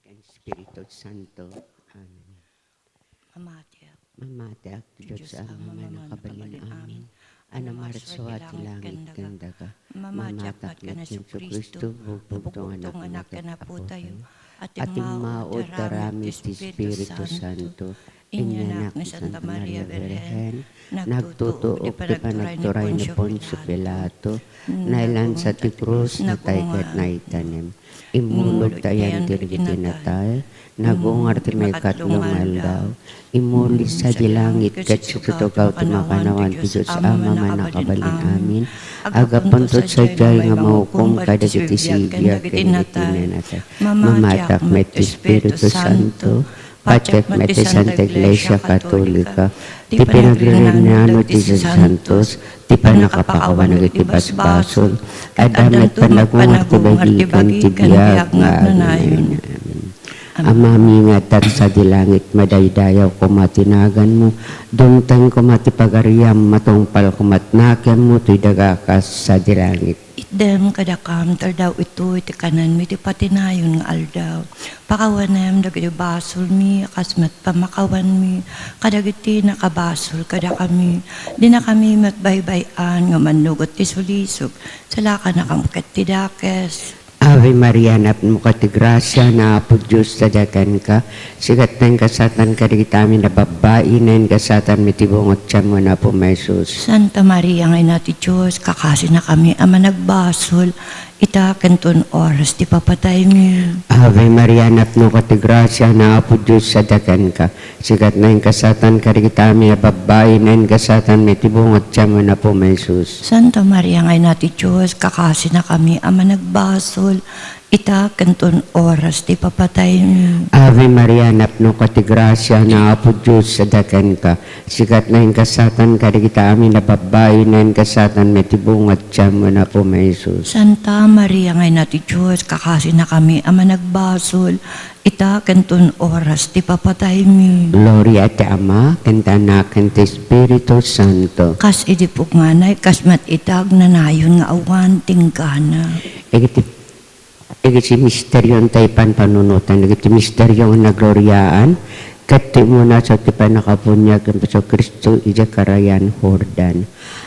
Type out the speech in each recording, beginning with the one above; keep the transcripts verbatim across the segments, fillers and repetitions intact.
ken Espiritu Santo. Amen. Mamatiak. Mamatiak, ti Dios Ama, mannakabalin amin. Anam a ragsua ti langit ken daga. Mamatiak met ken Jesu-Cristo, bugtong nga Anak ken Apotayo. Atimmaud aramid ti Espiritu Santo. Inyanak ni Santa Maria Birhen, nagtutuok ti panagturay ni Poncio Pilato, nailansa ti krus, natay ket naitanem. Immulog ti ayan ti dagiti natay, nagungar ti maikatlo nga aldaw. Immuli sadi langit ket situtugaw ti makannawan ti Dios Ama a mannakabalin amin. Aggapunto sadiay nga manghukom kadagiti sibibiag ken dagiti natay. Mamatiak met ti Espiritu Santo, patiek met ti Santa Iglesia Katolika, ti pinagririnanan dagiti santos, ti pannakapakawan dagiti basbasol, adda met panagungar ti bagi ken ti biag nga agnayon. Amen. Amami nga adda sadi langit, madaydayaw koma ti naganmo, dumteng koma ti pagariam, matungpal koma ti nakemmo, toy daga kas sadi langit. Itdem kadakam ti aldaw itoy ti kanenmi ti patinayon nga aldaw. Pakawanem dagiti basolmi, a kas met pamakawanmi kadagiti nakabasol kadakami. Dinakami met baybay-an nga mannugot ti sulisog. Salakanakam ket ti dakes. Ave Maria, napnoka ti grasia, ni Apo Dios sadiay kenka. Sika ti naingasatan kadagiti amin a babbai, naingasatan met ti bunga ti tianmo, ni Apo mi Jesus. Santa Maria nga Ina ti Dios, kakasinakami a managbasol, ita ken ton oras ti papataymi. Ave Maria, napnoka ti grasia, ni Apo Dios sadiay kenka. Sika ti naingasatan kadagiti amin a babbai, naingasatan met ti bunga ti tianmo, ni Apo mi Jesus. Santa Maria nga Ina ti Dios, kakasinakami a managbasol, ita ken ton oras ti papataymi. Ave Maria, napnoka ti grasia, ni Apo Dios sadiay kenka. Sika ti naingasatan kadagiti amin a babbai, naingasatan met ti bunga ti tianmo, ni Apo mi Jesus. Santa Maria nga Ina ti Dios, kakasinakami a managbasol, ita ken ton oras ti papataymi. Gloria ti Ama, ken ti Anak, ken ti Espiritu Santo. Kas idi pudno, kas met ita, agnanayon nga awan ti inggana. Iti, iti misterio ti panpanunotan, iti misterio nga nagloriaan, ket ti umuna, ti pannakabuniag ni Jesu-Cristo idiay Karayan Jordan.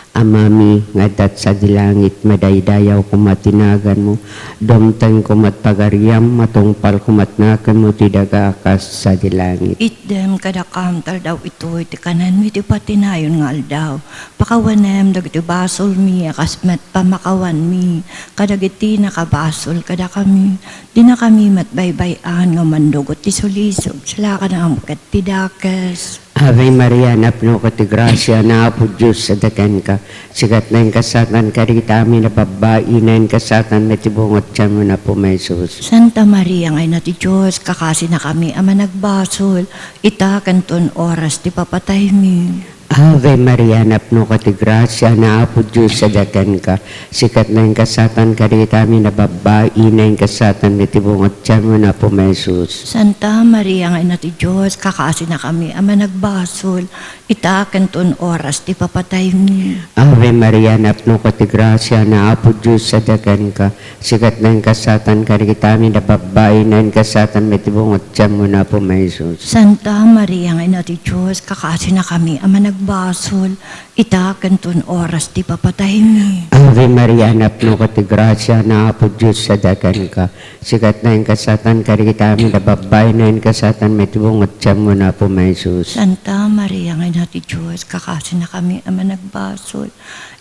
Amami nga adda sadi langit, madaydayaw koma ti naganmo, dumteng koma ti pagariam, matungpal koma ti nakemmo ti daga a kas sadi langit. Itdem kadakam ti aldaw itoy ti kanenmi ti patinayon nga aldaw. Pakawanem dagiti basolmi a kas met pamakawanmi kadagiti nakabasol kadakami. Dinakami met baybay-an nga mannugot ti sulisog. Salakanakam ket ti dakes. Ave Maria, napnoka ti grasia, ni Apo Dios sadiay kenka. Sika ti naingasatan kadagiti amin a babbai, naingasatan met ti bunga ti tianmo, ni Apo mi Jesus. Santa Maria nga Ina ti Dios, kakasinakami a managbasol, ita ken ton oras ti papataymi. Ave Maria, napnoka ti grasia, ni Apo Dios sadiay kenka. Sika ti naingasatan kadagiti amin a babbai, naingasatan met ti bunga ti tianmo, ni Apo mi Jesus. Santa Maria nga Ina ti Dios, kakasinakami a managbasol, ita ken ton oras ti papataymi. Ave Maria, napnoka ti grasia, ni Apo Dios sadiay kenka. Sika ti naingasatan kadagiti amin a babbai, naingasatan met ti bunga ti tianmo, ni Apo mi Jesus. Santa Maria nga Ina ti Dios, kakasinakami a managbasol, ita ken ton oras ti papataymi. Ave Maria, napnoka ti grasia, ni Apo Dios sadiay kenka. Sika ti naingasatan kadagiti amin a babbai, naingasatan met ti bunga ti tianmo, ni Apo mi Jesus. Santa Maria nga Ina ti Dios, kakasinakami a managbasol,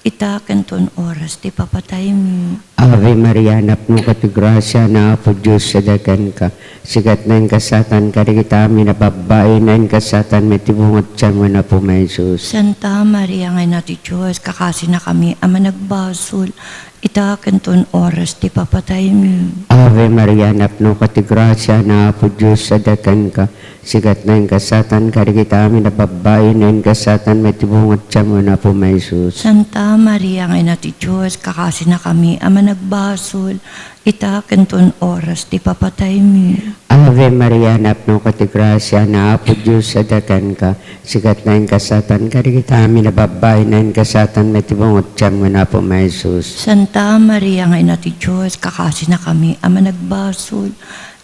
ita ken ton oras ti papataymi. Ave Maria, napnoka ti grasia, ni Apo Dios sadiay kenka. Sika ti naingasatan kadagiti amin a babbai, naingasatan met ti bunga ti tianmo, ni Apo mi Jesus. Santa Maria nga Ina ti Dios, kakasinakami a managbasol, ita ken ton oras ti papataymi. Ave Maria, napnoka ti grasia, ni Apo Dios sadiay kenka. Sika ti naingasatan kadagiti amin a babbai, naingasatan met ti bunga ti tianmo, ni Apo mi Jesus. Santa Maria nga Ina ti Dios, kakasinakami a managbasol, ita ken ton oras ti papataymi. Ave Maria, napnoka ti grasia, ni Apo Dios sadiay kenka. Sika ti naingasatan kadagiti amin a babbai, naingasatan met ti bunga ti tianmo, ni Apo mi Jesus. Santa Maria nga Ina ti Dios, kakasinakami a managbasol,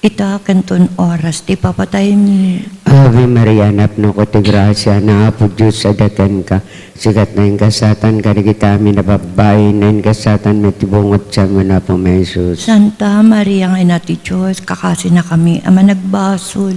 ita ken ton oras ti papataymi. Ave Maria, napnoka ti grasia, ni Apo Dios adda kenka. Sika ti naingasatan kadagiti amin a babbai, naingasatan met ti bunga ti tianmo, Apo mi Jesus. Santa Maria nga Ina ti Dios, kakasinakami a managbasol,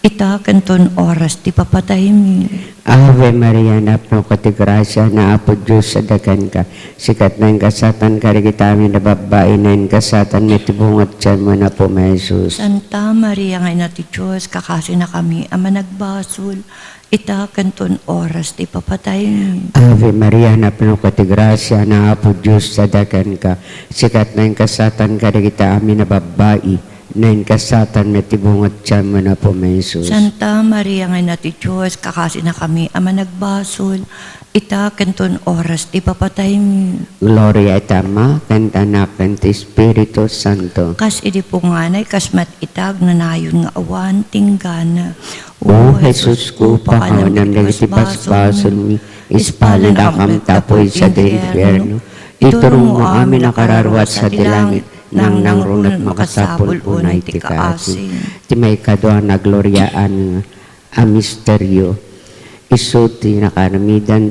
ita ken ton oras ti papataymi. Ave Maria, napnoka ti grasia, ni Apo Dios adda kenka. Sika ti naingasatan kadagiti amin a babbai, naingasatan met ti bunga ti tianmo, Apo mi Jesus. Santa Maria nga Ina ti Dios, kakasinakami a managbasol, ita ken ton oras ti papataymi. Ave Maria, napnoka ti grasia, ni Apo Dios adda kenka. Sika ti naingasatan kadagiti amin a babbai, naingasatan met ti bunga ti tianmo, Apo mi Jesus. Santa Maria nga Ina ti Dios, kakasinakami a managbasol, ita ken ton oras ti papataymi. Gloria iti Ama, ken ti Anak, ken ti Espiritu Santo. Kas idi punganay, kas met ita agnanayon nga awan tinggana. O Jesusko, pakawanam dagiti basbasolmi, ispalendakam tapuysa ti infierno, iturongmo amin a kararuat sadi langit, nangnangruna met makasapul unay ti kaasi. Ti maikadua a nagloriaan a misterio, isu ti nakaramidan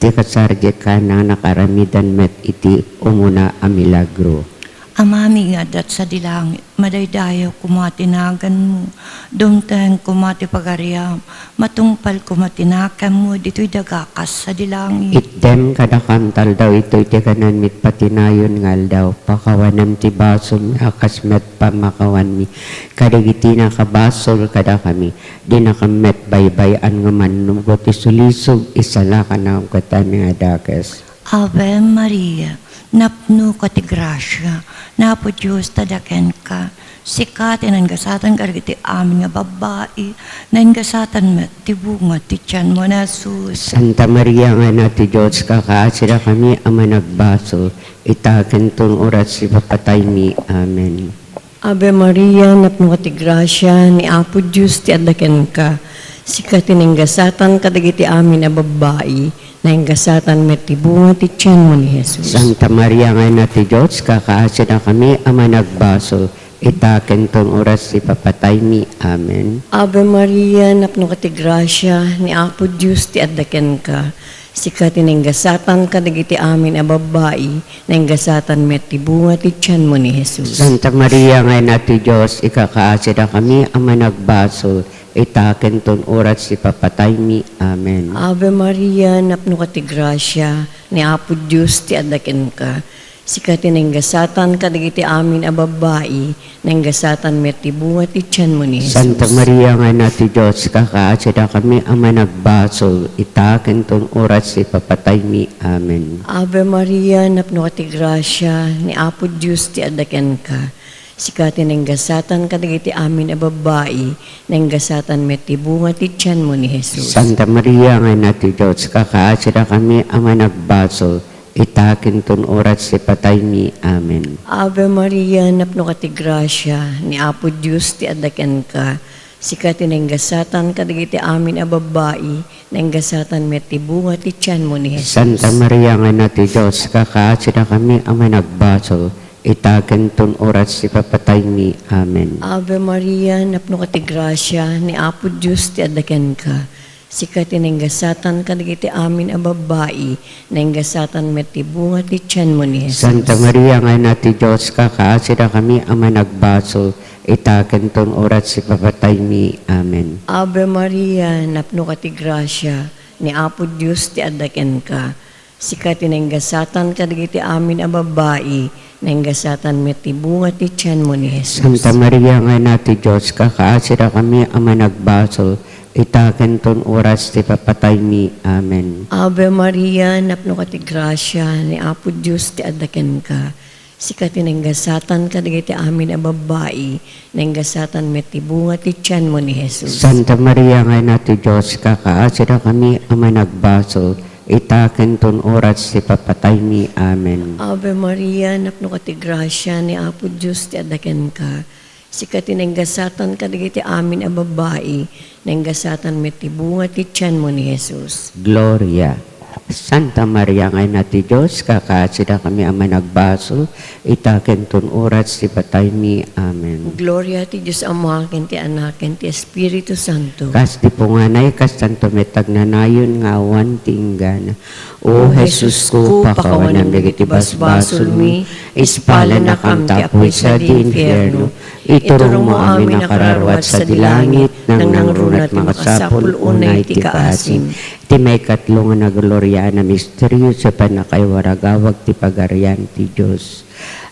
ti kasar iti Cana, nakaramidan met iti umuna a milagro. Amami nga adda sadi langit, madaydayaw koma ti naganmo, dumteng koma ti pagariam, matungpal koma ti nakemmo ditoy daga kas sadi langit. Itdem kadakam ti aldaw itoy ti kanenmi iti patinayon nga aldaw. Pakawanem ti basolmi a kas met pamakawanmi kadagiti nakabasol kadakami. Dinakam met baybay-an nga mannubot, isulisog, isalakanam ket amin a dakes. Ave Maria, napnoka ti grasia, ni Apo Dios ti adda kenka. Sika ti naingasatan kadagiti amin nga babbai, naingasatan met ti bunga ti tianmo, ni Jesus. Santa Maria nga Ina ti Dios, kakaasirakami a managbasol, ita ken ton oras ti papataymi. Amen. Ave Maria, napnoka ti grasia, ni Apo Dios ti adda kenka. Sika ti naingasatan kadagiti amin a babbai, naingasatan met ti bunga ti tianmo ni Jesus. Santa Maria nga Ina ti Dios, kakaasirakami a managbasol, ita ken ton oras ti papataymi. Amen. Ave Maria, napnoka ti grasia, ni Apo Dios ti adda kenka. Sika ti naingasatan kadagiti amin a babbai, naingasatan met ti bunga ti tianmo ni Jesus. Santa Maria nga Ina ti Dios, ikakaasidakami a managbasol, ita ken ton oras ti papataymi. Amen. Ave Maria, napnoka ti grasia, ni Apo Dios ti adda kenka. Sika ti naingasatan kadagiti amin a babbai, naingasatan met ti bunga ti tianmo ni Jesus. Santa Maria nga Ina ti Dios, ikakaasidakami a managbasol, ita ken ton oras ti papataymi. Amen. Ave Maria, napnoka ti grasia, ni Apo Dios ti adda kenka. Sika ti naingasatan kadagiti amin a babbai, naingasatan met ti bunga ti tianmo ni Jesus. Santa Maria nga Ina ti Dios, ikakaasidakami a managbasol, ita ken ton oras ti pataymi. Amen. Ave Maria, napnoka ti grasia, ni Apo Dios ti adda kenka. Sika ti naingasatan kadagiti amin a babbai, naingasatan met ti bunga ti tianmo ni Jesus. Santa Maria nga Ina ti Dios, ikakaasidakami a managbasol, ita ken ton oras ti papataymi. Amen. Ave Maria, napnoka ti grasia, ni Apo Dios ti adda kenka. Sika ti naingasatan kadagiti amin a babbai, naingasatan met ti bunga ti tianmo ni Jesus. Santa Maria nga Ina ti Dios, ikakaasidakami a managbasol, ita ken ton oras ti papataymi. Amen. Ave Maria, napnoka ti grasia, ni Apo Dios ti adda kenka. Sika ti naingasatan kadagiti amin a babbai, naingasatan met ti bunga ti tianmo ni Jesus. Santa Maria nga Ina ti Dios, ikakaasidakami a managbasol, ita ken ton oras ti papataymi. Amen. Ave Maria, napnoka ti grasia, ni Apo Dios ti adda kenka. Sika ti naingasatan kadagiti amin a babbai, naingasatan met ti bunga ti tianmo ni Jesus. Santa Maria nga Ina ti Dios, ikakaasidakami a managbasol, ita ken ton oras ti papataymi. Amen. Ave Maria, napnoka ti grasia, ni Apo Dios ti adda kenka. Sika ti naingasatan kadagiti amin a babbai, naingasatan met ti bunga ti tianmo ni Jesus. Gloria. Santa Maria nga Ina ti Dios, kakaasidak kami a managbasol, ita ken ton oras ti pataymi. Amen. Gloria ti Dios Ama, ken ti Anak, ken ti Espiritu Santo. Kas ti punganay, kastanto met agnanayon nga awan ti inggana. O Jesusko, pakawanam dagiti basbasolmi, ispalanakam ti apuy sadi infierno. Iturongmo amin a kararua sadi langit, nangnangruna ti makasapul unay ti kaasim. Ti maikatlo nga nagloriaan a misterio, ti pannakaiwaragawag ti Pagarian ti Dios.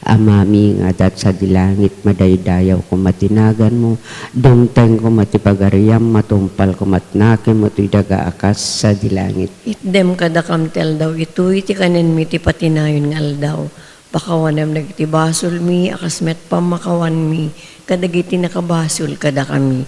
Amami nga adda sadi langit, madaydayaw koma ti naganmo, dumteng koma ti pagariam, matungpal koma ti nakemmo toy daga a kas sadi langit. Itdem kadakam ti aldaw itoy ti kanenmi ti patinayon nga aldaw. Pakawanam dagiti basolmi a kas met pammakawanmi kadagiti nakabasol kadakami.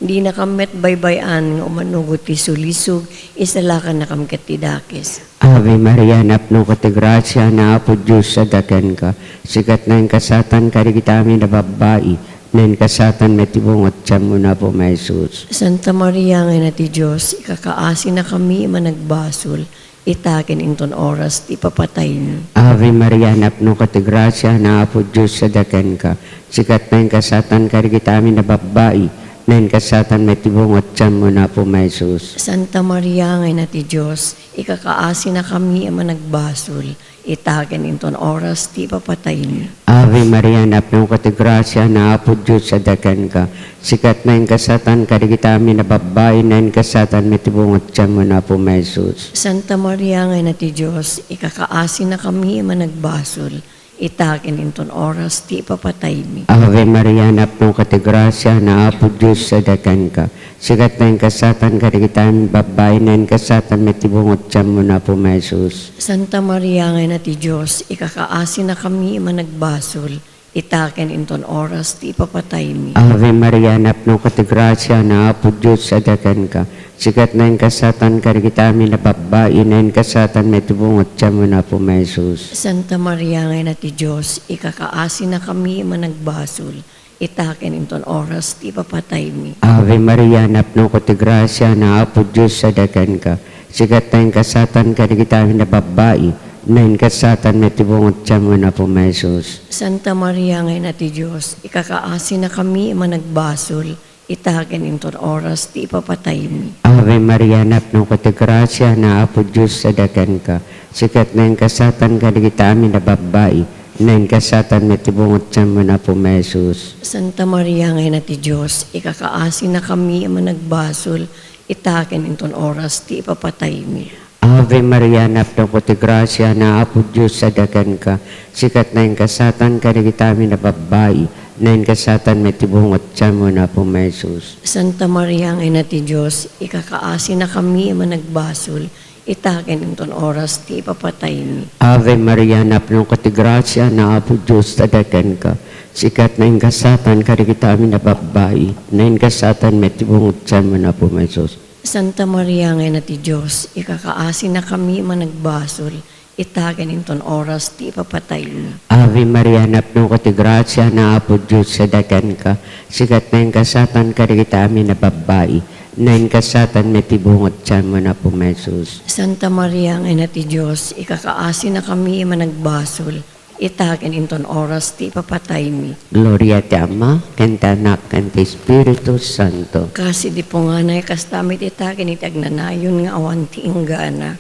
Dinakam met baybay-an nga umanugot ti sulisog, isalakannakam ket ti dakes. Ave Maria, napnoka ti grasia, ni Apo Dios adda kenka. Sika ti nainkasaatan kadagiti amin a babbai, nainkasaatan met ti bunga ti tianmo, ni Apomi a Jesus. Santa Maria nga Ina ti Dios, ikakaasinakami a managbasol, ita ken inton oras ti ipapataymi. Ave Maria, napnoka ti grasia, ni Apo Dios adda kenka. Sika ti nainkasaatan kadagiti amin a babbai, nainkasaatan met ti bunga ti tianmo, ni Apomi a Jesus. Santa Maria nga Ina ti Dios, ikakaasinakami a managbasol, ita ken inton oras ti ipapataymi. Ave Maria, napnoka ti grasia, ni Apo Dios adda kenka. Sika ti nainkasaatan kadagiti amin a babbai, nainkasaatan met ti bunga ti tianmo, ni Apomi a Jesus. Santa Maria nga Ina ti Dios, ikakaasinakami a managbasol, ita ken inton oras ti ipapataymi. Ave Maria, napnoka ti grasia, ni Apo Dios adda kenka. Sika ti nainkasaatan kadagiti amin a babbai, nainkasaatan met ti bunga ti tianmo, ni Apomi a Jesus. Santa Maria nga Ina ti Dios, ikakaasinakami a managbasol, ita ken inton oras ti ipapataymi. Ave Maria, napnoka ti grasia, ni Apo Dios adda kenka. Sika ti nainkasaatan kadagiti amin a babbai, nainkasaatan met ti bunga ti tianmo, ni Apomi a Jesus. Santa Maria nga Ina ti Dios, ikakaasinakami a managbasol, ita ken inton oras ti ipapataymi. Ave Maria, napnoka ti grasia, ni Apo Dios adda kenka. Sika ti nainkasaatan kadagiti amin a babbai, nainkasaatan met ti bunga ti tianmo, ni Apomi a Jesus. Santa Maria nga Ina ti Dios, ikakaasinakami a managbasol, ita ken inton oras ti ipapataymi. Ave Maria, napnoka ti grasia, ni Apo Dios adda kenka. Sika ti nainkasaatan kadagiti amin a babbai, nainkasaatan met ti bunga ti tianmo, ni Apomi a Jesus. Santa Maria nga Ina ti Dios, ikakaasinakami a managbasol, ita ken inton oras ti ipapataymi. Ave Maria, napnoka ti grasia, ni Apo Dios adda kenka. Sika ti nainkasaatan kadagiti amin a babbai, nainkasaatan met ti bunga ti tianmo, ni Apomi a Jesus. Santa Maria nga Ina ti Dios, ikakaasinakami a managbasol, ita ken inton oras ti ipapataymi. Ave Maria, napnoka ti grasia, ni Apo Dios adda kenka. Sika ti nainkasaatan kadagiti amin a babbai, nainkasaatan met ti bunga ti tianmo, ni Apomi a Jesus. Santa Maria nga Ina ti Dios, ikakaasinakami a managbasol, ita ken inton oras ti ipapataymi. Ave Maria, napnoka ti grasia, ni Apo Dios adda kenka. Sika ti nainkasaatan kadagiti amin a babbai, nainkasaatan met ti bunga ti tianmo, ni Apomi a Jesus. Santa Maria nga Ina ti Dios, ikakaasinakami a managbasol, ita ken inton oras ti ipapataymi. Gloria ti Ama, ken ti Anak, ken ti Espiritu Santo. Kas idi punganay, kasta met ita ken iti agnanayon nga awan ti inggana.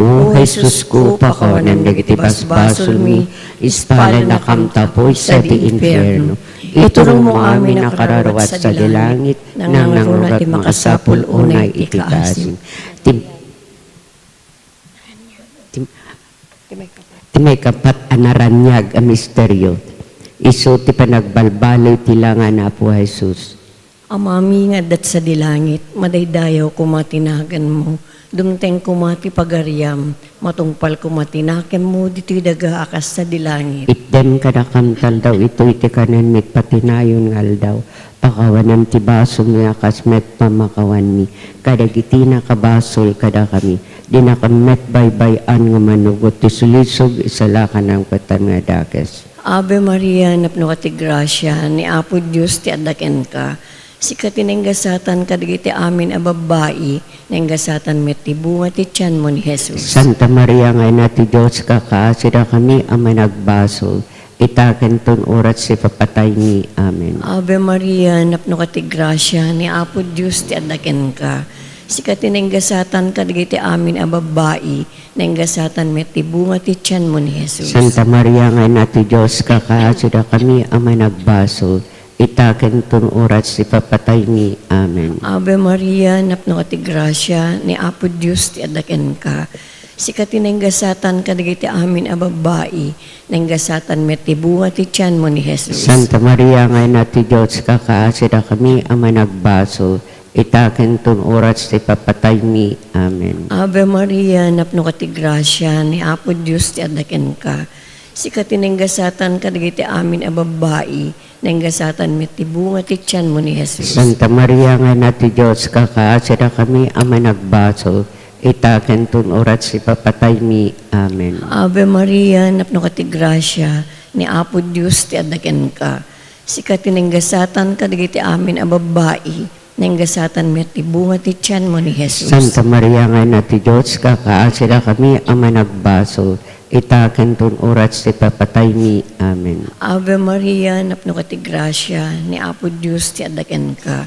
O Jesusko, pakawanam dagiti basbasolmi, ispalanakam ta apuy sadi infierno. Iturongmo amin a kararua sadi langit, nangnangruna ti makasapul unay iti kaasim. Ti, ti, ti maikapat a naraniag a misterio, isu ti panagbalbaliw ti langa ni Apo Jesus. Amami nga adda sadi langit, madaydayaw koma ti naganmo, dumteng koma ti pagariam, matungpal koma ti nakemmo ditoy daga a kas sadi langit. Itdem kadakam ti aldaw itoy ti kanenmi ti patinayon nga aldaw. Pakawanam ti basolmi a kas met pammakawanmi kadagiti nakabasol kadakami. Dinakam met baybay-an nga manugot ti sulisog, isalakanam ket ti dakes. Ave Maria, napnoka ti grasia, ni Apo Dios ti adda kenka. Sika ti nainggasatan kadagiti amin a babbai, nainggasatan met ti bunga ti tianmo ni Jesus. Santa Maria nga Ina ti Dios, kakaasirakami a managbasol, ita ken ton oras ti papataymi. Amen. Ave Maria, napnoka ti grasia, ni Apo Dios ti adda kenka. Sika ti nainggasatan kadagiti amin a babbai, nainggasatan met ti bunga ti tianmo ni Jesus. Santa Maria nga Ina ti Dios, kakaasirakami a managbasol, ita ken ton oras ti papataymi. Amen. Ave Maria, napnoka ti grasia, ni Apo Dios ti adda kenka. Sika ti nainggasatan kadagiti amin a babbai, nainggasatan met ti bunga ti tianmo ni Jesus. Santa Maria nga Ina ti Dios, kakaasirakami a managbasol, ita ken ton oras ti papataymi. Amen. Ave Maria, napnoka ti grasia, ni Apo Dios ti adda kenka. Sika ti nainggasatan kadagiti amin a babbai, nainggasatan met ti bunga ti tianmo ni Jesus. Santa Maria nga Ina ti Dios, kakaasirakami a managbasol, ita ken ton oras ti papataymi. Amen. Ave Maria, napnoka ti grasia, ni Apo Dios ti adda kenka. Sika ti nainggasatan kadagiti amin a babbai, nainggasatan met ti bunga ti tianmo ni Jesus. Santa Maria nga Ina ti Dios, kakaasirakami a managbasol, ita ken ton oras ti papataymi. Amen. Ave Maria, napnoka ti grasia, ni Apo Dios ti adda kenka.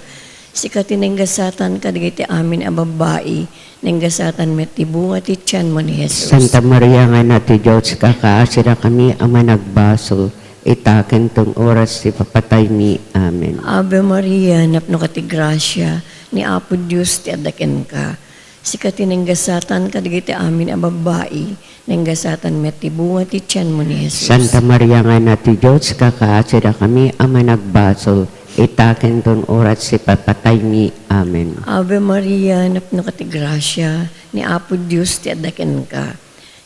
Sika ti nainggasatan kadagiti amin a babbai, nainggasatan met ti bunga ti tianmo ni Jesus. Santa Maria nga Ina ti Dios, kakaasirakami a managbasol, ita ken ton oras ti papataymi. Amen. Ave Maria, napnoka ti grasia, ni Apo Dios ti adda kenka. Sika ti nainggasatan kadagiti amin a babbai, nainggasatan met ti bunga ti tianmo ni Jesus. Santa Maria nga Ina ti Dios, kakaasirakami a managbasol, ita ken ton oras ti papataymi. Amen. Ave Maria, napnoka ti grasia, ni Apo Dios ti adda kenka.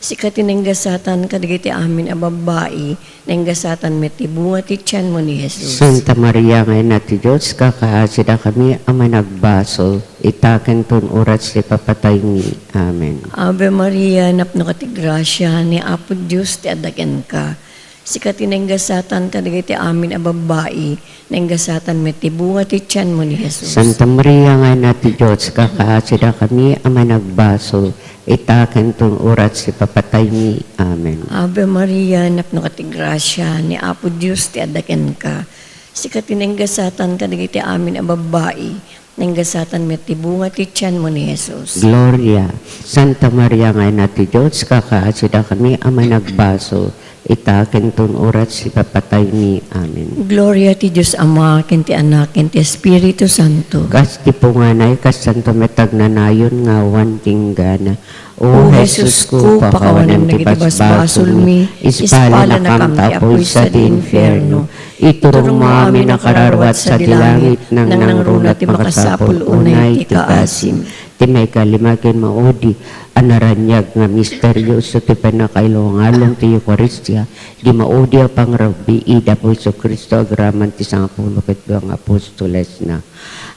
Sika ti nainggasatan kadagiti amin a babbai, nainggasatan met ti bunga ti tianmo ni Jesus. Santa Maria nga Ina ti Dios, kakaasirakami a managbasol, ita ken ton oras ti papataymi. Amen. Ave Maria, napnoka ti grasia, ni Apo Dios ti adda kenka. Sika ti nainggasatan kadagiti amin a babbai, nainggasatan met ti bunga ti tianmo ni Jesus. Santa Maria nga Ina ti Dios, kakaasirakami a managbasol, ita ken ton oras ti papataymi. Amen. Ave Maria, napnoka ti grasia, ni Apo Dios ti adda kenka. Sika ti nainggasatan kadagiti amin a babbai, nainggasatan met ti bunga ti tianmo ni Jesus. Gloria. Santa Maria nga Ina ti Dios, kakaasirakami a managbasol, ita ken ton oras ti papataymi. Amen. Gloria ti Dios Ama, ken ti Anak, ken ti Espiritu Santo. Kas ti punganay, kas santo met agnanayon nga awan tinggana. O Jesusko, pakawanem dagiti basbasolmi, ispalanakam ti apuy sadi infierno. Iturongmo amin a kararuat sadi langit, nangnangruna ti makasapul unay ti kaasim. Ti maikalima ken maudi a naraniag nga misterioso ti pannakailungalung ti Eukaristia, di maudi a pangrabbii da Jesu-Cristo agraman ti sangapulo ket dua nga apostolesna.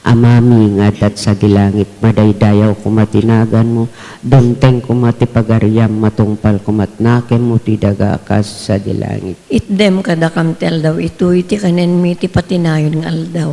Amami nga adda sadi langit, madaydayaw koma ti naganmo, dumteng koma ti pagariam, matungpal koma ti nakemmo ti daga a kas sadi langit. Itdem kadakam ti aldaw itoy ti kanenmi ti patinayon nga aldaw.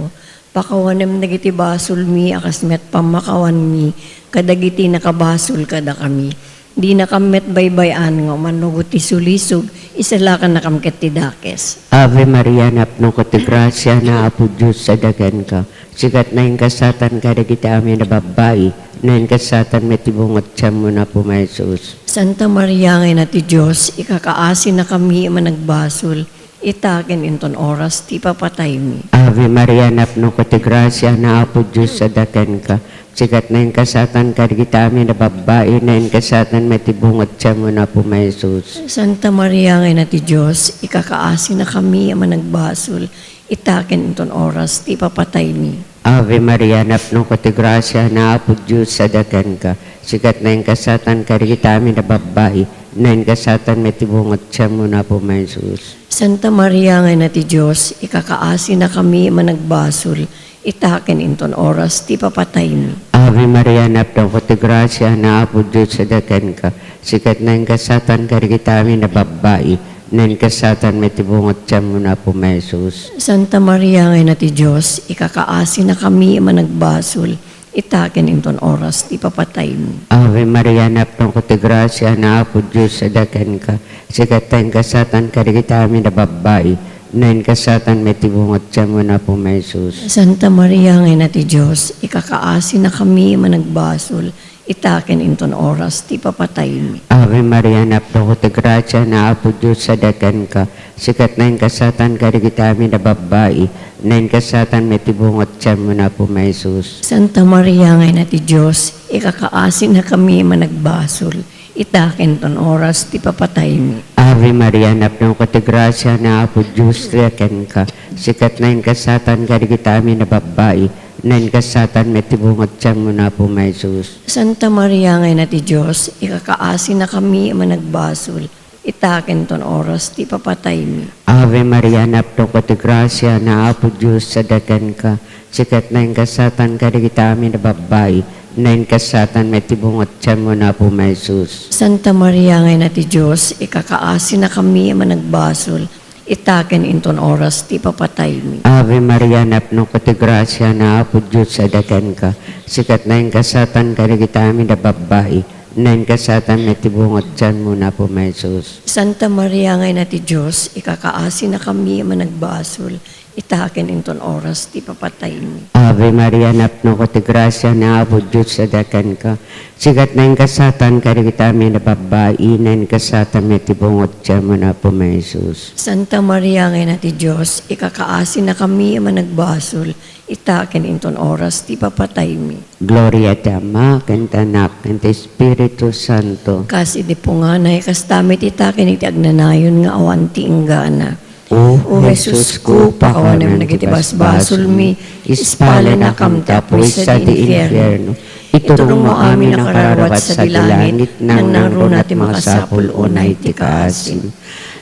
Pakawanem dagiti basolmi a kas met pammakawanmi kadagiti nakabasol kadakami. Dinakam met baybay-an nga umanugot ti sulisog, isalakannakam ket ti dakes. Ave Maria, napnoka ti grasia, ni Apo Dios adda kenka. Sika ti nainggasatan kadagiti amin a babbai, nainggasatan met ti bunga ti tianmo, Apo, nga Jesus. Santa Maria nga Ina ti Dios, ikakaasinakami a managbasol, ita ken inton oras ti ipapataymi. Ave Maria, napnoka ti grasia, ni Apo Dios adda kenka. Sika ti nainggasatan kadagiti amin a babbai, nainggasatan met ti bunga ti tianmo, Apo, nga Jesus. Santa Maria nga Ina ti Dios, ikakaasinakami a managbasol, ita ken inton oras ti ipapataymi. Ave Maria, napnoka ti grasia, ni Apo Dios adda kenka. Sika ti nainggasatan kadagiti amin a babbai, nainggasatan met ti bunga ti tianmo, Apo, nga Jesus. Santa Maria nga Ina ti Dios, ikakaasinakami a managbasol, ita ken inton oras ti ipapataymi. Ave Maria, napnoka ti grasia, ni Apo Dios adda kenka. Sika ti nainggasatan kadagiti amin a babbai, Nainkasatanmi ti bunga ti tianmo, Apo mi Jesus. Santa Maria nga Ina ti Dios, ikakaasinakami a managbasol, ita ken inton oras ti ipapataymi. Ave Maria, napnoka ti grasia, nga Apo Dios adda kenka. Sika ti nainkasatanka kadagiti amin a babbai, nainkasatanmi ti bunga ti tianmo, Apo mi Jesus. Santa Maria nga Ina ti Dios, ikakaasinakami a managbasol, ita ken inton oras ti ipapataymi. Ave Maria, napnoka ti grasia, nga Apo Dios adda kenka. Sika ti nainkasatanka kadagiti amin a babbai, nainkasatanmi ti bunga ti tianmo, Apo mi Jesus. Santa Maria nga Ina ti Dios, ikakaasinakami a managbasol, ita ken inton oras ti ipapataymi. Ave Maria, napnoka ti grasia, nga Apo Dios adda kenka. Sika ti nainkasatanka kadagiti amin a babbai, nainkasatanmi ti bunga ti tianmo, Apo mi Jesus. Santa Maria nga Ina ti Dios, ikakaasinakami a managbasol, ita ken inton oras ti ipapataymi. Ave Maria, napnoka ti grasia, nga Apo Dios adda kenka. Sika ti nainkasatanka kadagiti amin a babbai, nainkasatanmi ti bunga ti tianmo, Apo mi Jesus. Santa Maria nga Ina ti Dios, ikakaasinakami a managbasol, ita ken inton oras ti ipapataymi. Ave Maria, napnoka ti grasia, nga Apo Dios adda kenka. Sika ti nainkasatanka kadagiti amin a babbai, nainkasatanmi ti bunga ti tianmo, Apo mi Jesus. Santa Maria nga Ina ti Dios, ikakaasinakami a managbasol, ita ken inton oras ti ipapataymi. Ave Maria, napnoka ti grasia, nga Apo Dios adda kenka. Sika ti nainkasatanka kadagiti amin a babbai, nainkasatanmi ti bunga ti tianmo, Apo mi Jesus. Santa Maria nga Ina ti Dios, ikakaasinakami a managbasol, ita ken inton oras ti ipapataymi. Gloria ti Ama, ken ti Anak, ken ti Espiritu Santo. Kas idi punganay, kasta met ita ken iti agnanayon nga awan ti inggana. O O Jesus ko, pakawanem dagiti basbasolmi, ispalenakam ta puesta ti infierno. Iturongmo amin a kararua ti sadi langit, nangnangruna ti makasapul unay ti kaasim.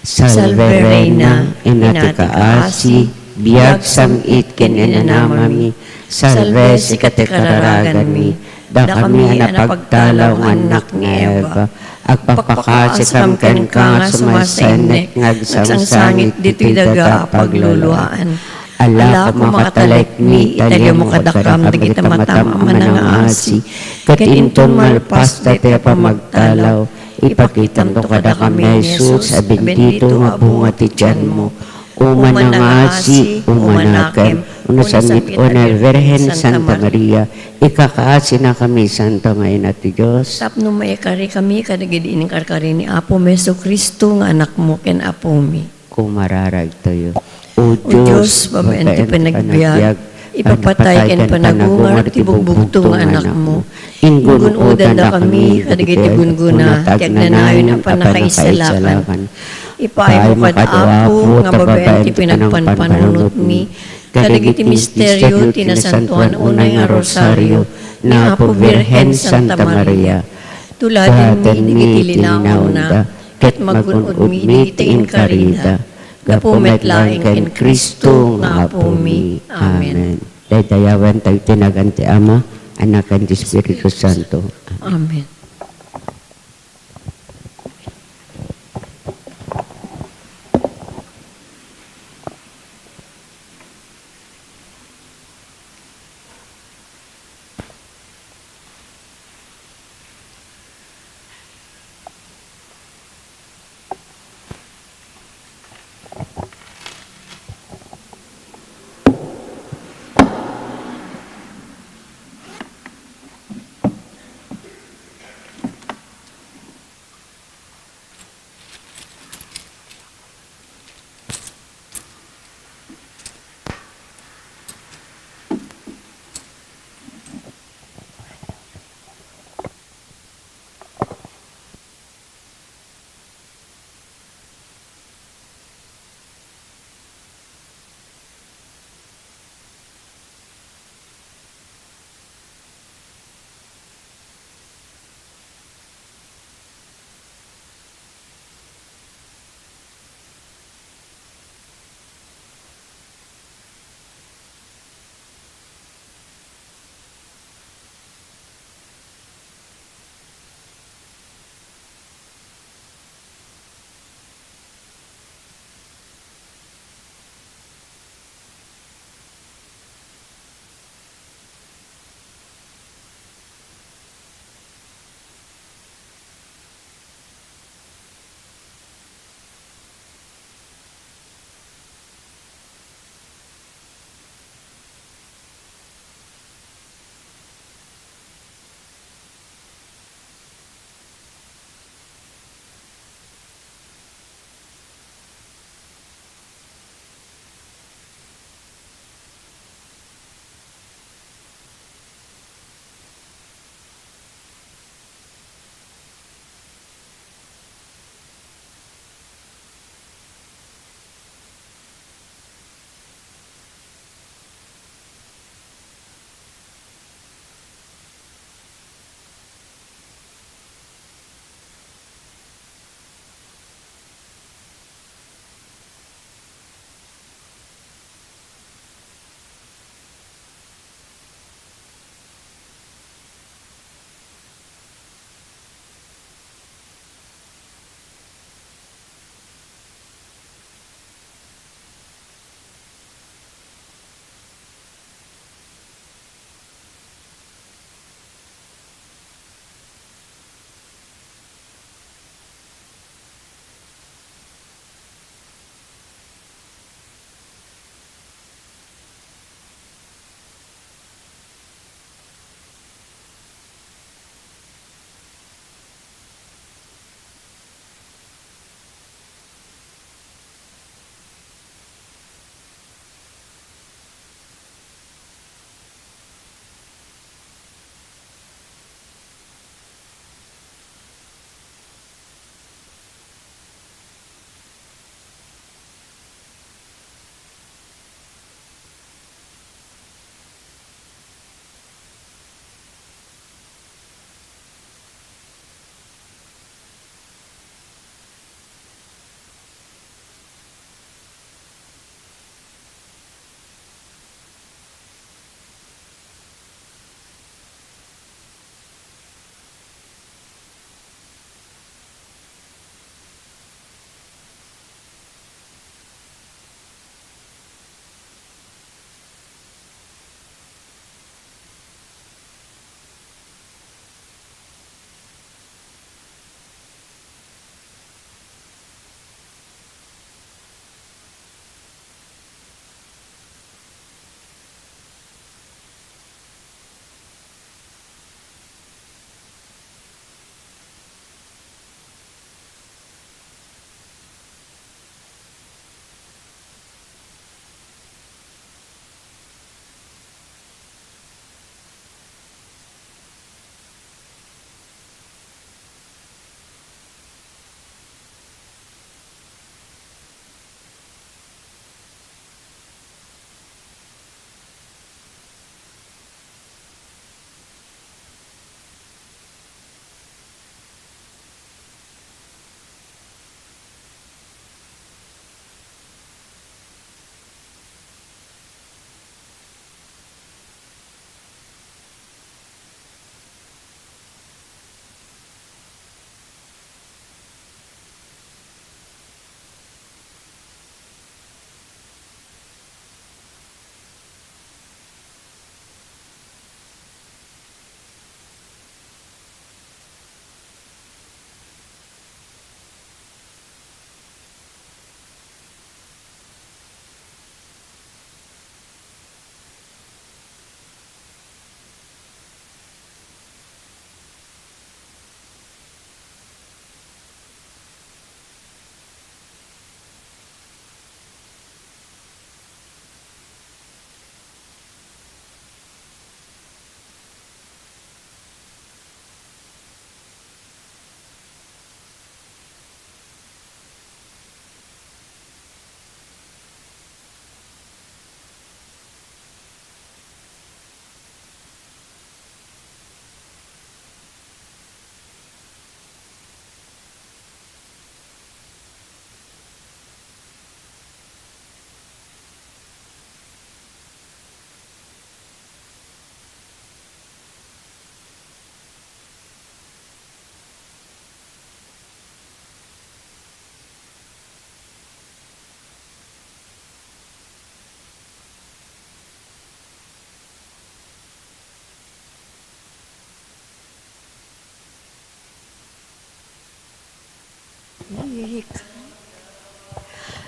Salve Reina, Ina ti kaasi, biag, sam-it, ken inanamami. Salve, sika ti kararaganmi. Dakami a napagtalaw nga annak ni Eva. Agpakpakaasikam kenka nga sumasennek nga agsangsangit ditoy daga a pagluluaan. Alako, makatalekmi, italiawmo kadakam dagiti matam a manangaasi, ket inton malpas daytoy a pamagtalaw, ipakitamto kadakami ni Jesus a bendito nga bunga ti tianmo. O manangaasi, umanakem, no sam-it unay Birhen Santa Maria, ikakaasinakami, Santa nga Ina ti Dios. Tapno maikarikami kadagidi inkarkari ni Apomi Jesu-Cristo nga Anakmo ken Apomi. Kumararagtayo. O O Dios, Dios, babaen ti babaen ti panagbiag, panagbiag, ipapatay ken panagungar ti bugbugtong nga Anakmo. Ingun-, ingun-odandakami kadagiti gunggona ti agnanayon a pannakaisalakan. Ipaaymo kad Apo nga babaen ti panagpanpanunotmi kadagiti misterio ti nasantoan unay nga rosario ni Apo Birhen Santa Maria. Tuladenmi dagiti linaonna ket magun-odmi dagiti inkarida. Gapu met laeng ken Cristo nga Apomi. Amen. Daydayawen tayo ti nagan ti Ama, Anak, ken ti Espiritu Santo. Amen.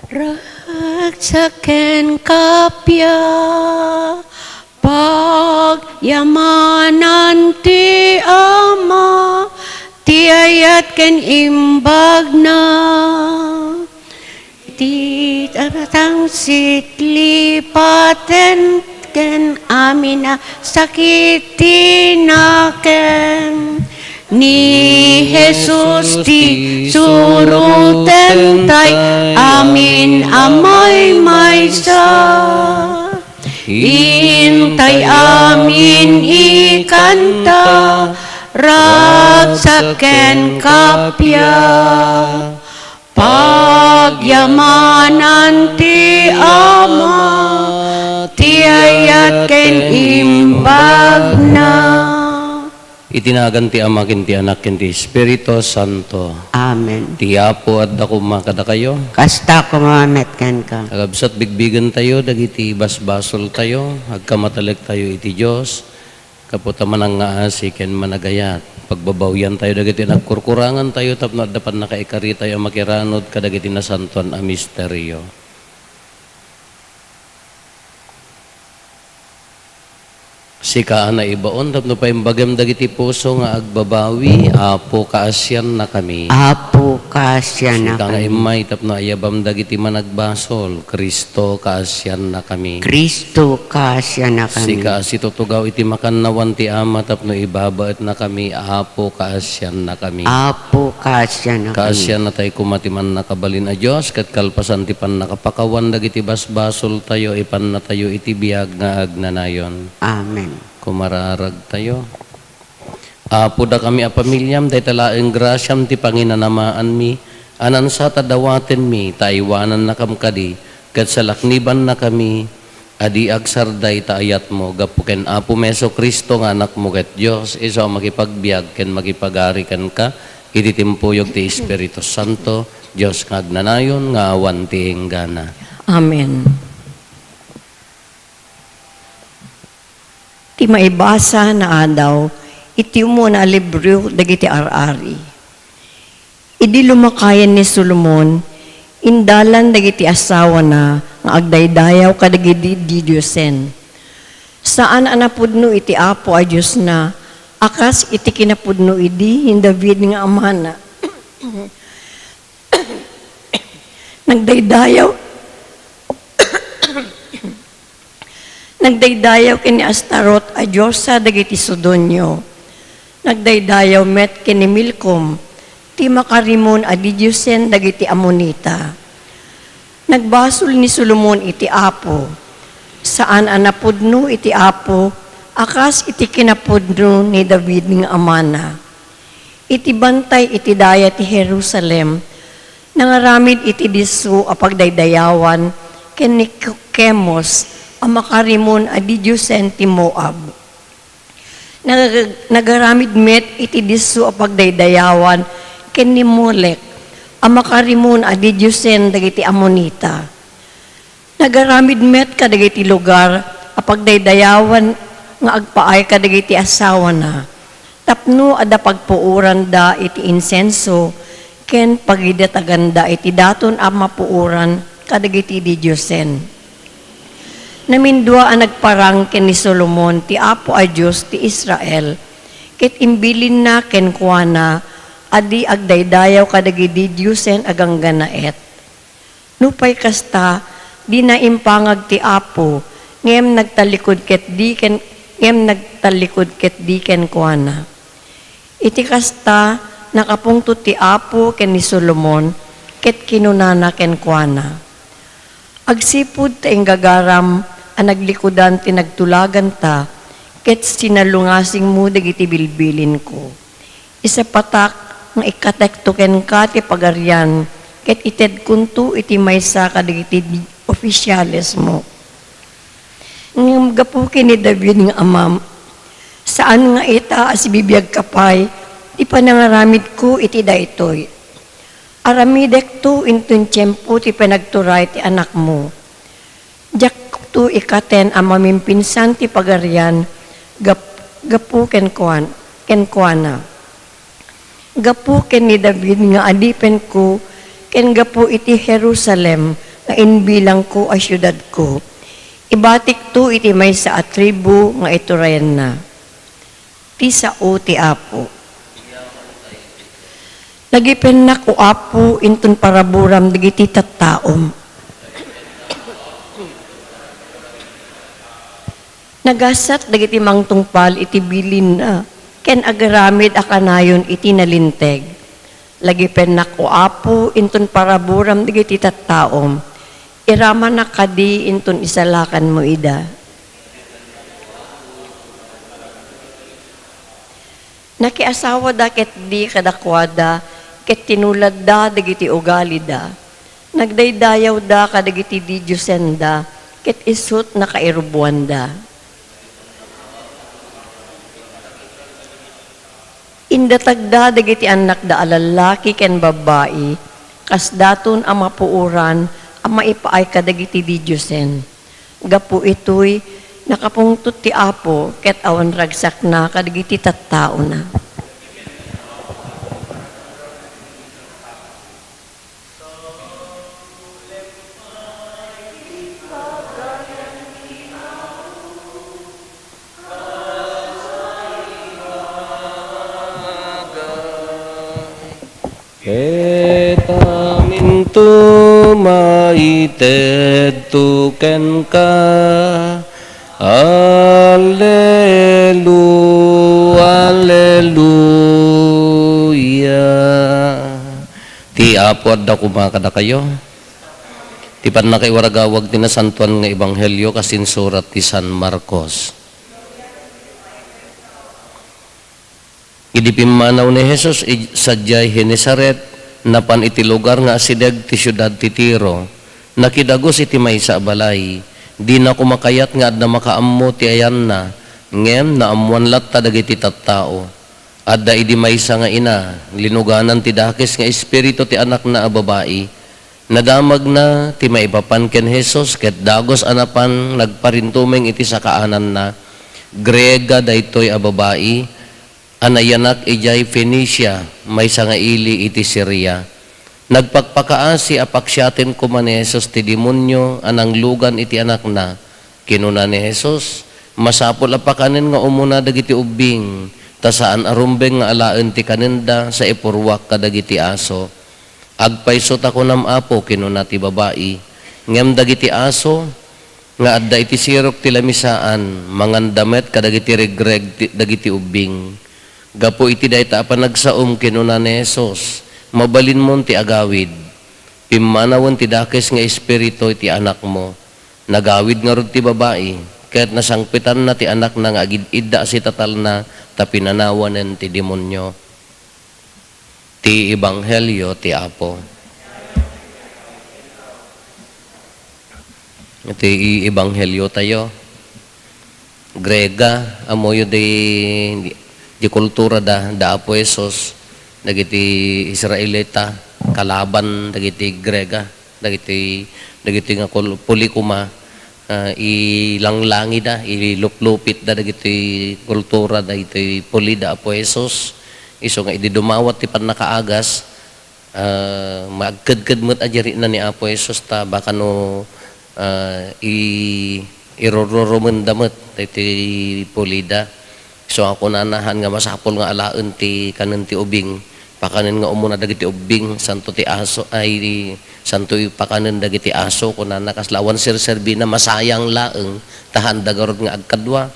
Ragsak ken kappia, pagyamanan ti Ama, ti ayat ken imbagna. Ti tatangsit lipaten ken amin a sakit ti nakem. Ni Jesus ti suruten tay amin a maymaysa. Intay amin ikanta, ragsak ken kappia. Pagyamanan ti Ama, ti ayat ken imbagna. Iti nagan ti Ama, ken ti Anak, ken ti Espiritu Santo. Amen. Ti Apo adda koma kadakayo. Kasta koma met kenka. Kakabsat, bigbigentayo dagiti basbasoltayo, agkamatalektayo iti Dios, gapu ta manangngaasi ken managayat. Pagbabawiantayo dagiti nagkurkurangantayo tapno adda pannakaikaritayo a makiranod kadagiti nasantoan a misterio. Sika a naibaon tapno paimbagem dagiti puso nga agbabawi, Apo, kaasiannakami. Apo, kaasiannakami. Sika nga immay tapno ayabam dagiti managbasol, Cristo, kaasiannakami. Cristo, kaasiannakami. Sika a situtugaw iti makannawan ti Ama tapno ibabaetnakami, Apo, kaasiannakami. Apo, kaasiannakami. Kaasiannatayo koma ti Mannakabalin a Dios, ket kalpasan ti pannakapakawan dagiti basbasoltayo, ipannatayo iti biag nga agnanayon. Amen. Kumararagtayo. Apo, dakami a pamiliam, dayta laeng grasiam ti panginanamaanmi, a nansat a dawatenmi, ta aywanannakam kadi, ket salaknibannakami, a di agsarday ta ayatmo, gapu ken Apomi Jesu-Cristo nga Anakmo ket Dios, isu a makipagbiag ken makipagari kenka, iti timpuyog ti Espiritu Santo, Dios nga agnanayon, nga awan ti inggana. Amen. Ti maibasa nga adaw iti umuna a libro dagiti ar-ari. Idi lumakayen ni Solomon, indalan dagiti asawana nga agdaydayaw kadagiti didiosen. Saan a napudno iti Apo a Diosna a kas iti kinapudno idi ni David nga amana. Nagdaydayaw Nagdaydayaw ken ni Astarot a diosa dagiti Sidonio. Nagdaydayaw met ken ni Milkom, ti makarimon a didiosen dagiti Amonita. Nagbasol ni Solomon iti Apo. Saan a napudno iti Apo a kas iti kinapudno ni David nga amana. Iti bantay iti daya ti Jerusalem, nangaramid iti disso a pagdaydayawan ken ni Kemos a makarimon a didiosen ti Moab. Nag-, nagaramid met iti disso a pagdaydayawan ken ni Molek a makarimon a didiosen dagiti Amonita. Nagaramid met kadagiti lugar a pagdaydayawan nga agpaay kadagiti asawana, tapno adda pagpuoranda iti insenso ken pagidataganda iti daton a mapuoran kadagiti didiosen. Namindua a nagparang ken ni Solomon ti Apo a Dios ti Israel, ket imbilinna kenkuana a di agdaydayaw kadagiti didiosen a ganggannaet. Nupay kasta, dina impangag ti Apo, ngem nagtallikud ketdi ken, ngem nagtallikud ketdi kenkuana. Iti kasta, nakapungtot ti Apo ken ni Solomon, ket kinunana kenkuana, "Agsipud ta inggagaram a naglikudan ti nagtulaganta, ket sinalungasingmo dagiti bilbilinko." Isapatak nga ikkatekto kenka ti Pagarian, ket itedkonto iti maysa kadagiti ofisialesmo. Ngem gapu ken ni David nga amam, saan nga ita a sibibiagka pay ti panangaramidko iti daytoy. Aramidekto inton tiempo ti panagturay ti anakmo. Diakto ikaten a mamimpinsan ti Pagarian gap-, gapu kenkuan-, kenkuana. Gapu ken ni David nga adipenko ken gapu iti Jerusalem nga imbilangko a siudadko, ibatikto iti maysa a tribu nga iturayanna. Ti sao ti Apo. Nagipennak, O Apo, inton paraburam dagiti tattaom. Nagasat dagiti mangtungpal iti bilinna, ken agaramid a kanayon iti nalinteg. Lagipennak, O Apo, inton paraburam dagiti tattaom. Iramanak kadi inton isalakanmo ida. Nakiasawada ketdi kadakuada, ket tinuladda dagiti ugalida. Nagdaydayawda kadagiti didiosenda, ket isut' nakairuboanda. Indatagda dagiti annakda a lallaki ken babbai, kasdaton a mapuoran a maipaay kadagiti didiosen. Gapu itoy, nakapungtot ti Apo ket awan ragsakna kadagiti tattaona. Ket aminto maitedto kenka. Allelu-, alleluia. Ti Apo adda koma kadakayo. Ti pannakaiwaragawag ti nasantoan nga ebanghelio kas insurat ti San Marcos. Idi pimmanaw ni Jesus id-, sadiay Genesaret, napan iti lugar nga asideg ti siudad ti Tiro. Nakidagus iti maysa a balay. Dina koma kayat nga adda makaammo ti ayanna, ngem naammoan latta dagiti tattao. Adda idi maysa nga ina, linuganan ti dakes nga espiritu ti anakna a babai. Nadamagna ti maipapan ken Jesus ket dagus a napan nagparintumeng iti sakaananna. Griega daytoy a babai a nayanak idiay Fenicia, maysa nga ili iti Siria. Nagpakpakaasi a paksiaten koma ni Jesus ti demonio a nanglugan iti anakna. Kinuna ni Jesus, "Masapul a pakanen nga umuna dagiti ubbing, ta saan a rumbeng nga alaen ti kanenda sa ipurruak kadagiti aso." "Agpayso ta kunam, Apo," kinuna ti babai, "ngem dagiti aso nga adda iti sirok ti lamisaan, manganda met kadagiti regreg ti, dagiti ubbing." Gapu iti dayta a panagsaom, kinuna ni Jesus, "Mabalinmon ti agawid. Pimmanawen ti dakes nga espiritu iti anakmo." Nagawid ngarud ti babai, ket nasangpetanna ti anakna nga agid-idda a sitatalna ta pinanawanen ti demonio. Ti Ebanghelio ti Apo. Iti ebanghelio tayo, Grega, ammoyo di, di, di kultura da, da Apo Jesus, dagiti Israelita, kalaban dagiti Grega, dagiti, dagiti nga kul-, puli koma, ah, ilanglangida, iluplupitda dagiti kultura, dagiti puli da Apo Jesus. Isu nga idi dumawat ti pannakaagas, ah, maagkedked met a diri na ni Apo Jesus ta baka no, ah, i-, irururumenda met dagiti pulida. So, a kunana, "Haan nga masapul nga alaen ti kanen ti ubing, pakanen nga umuna dagiti ubbing, santo ti aso, ay, santo ipakanen dagiti aso," kunana, kasla awan serserbina, masayang laeng, ta haanda garud nga agkadua.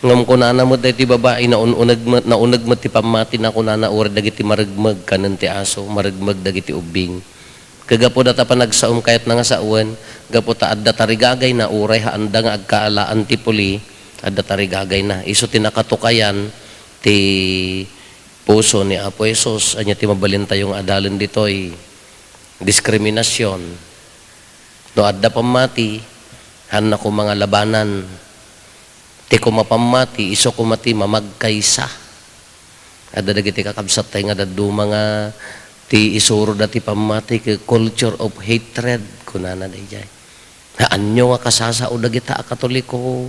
Ngem kunana met daytoy babai, naun-uneg met, nauneg met ti pammatina, kunana, "Uray dagiti maregmeg kanen ti aso, maregmeg dagiti ubbing." Kagapu data panagsaom, kayatna nga sawen, gapu ta adda tarigagayna, uray haanda nga agkaalaan ti puli, adda tarigagayna. Isu ti nakatukayan ti puso ni Apo Jesus. Ania ti mabalintayo nga adalen ditoy? Diskriminasyon. No adda pammati, haanna koma nga labanan. Ti koma pammati, isu koma ti mamagkaysa. Adda dagiti kakabsattay nga dadduma nga ti isuroda ti pammati ket culture of hatred, kunana daydiay. Haanyo nga kasasao dagita a Katoliko,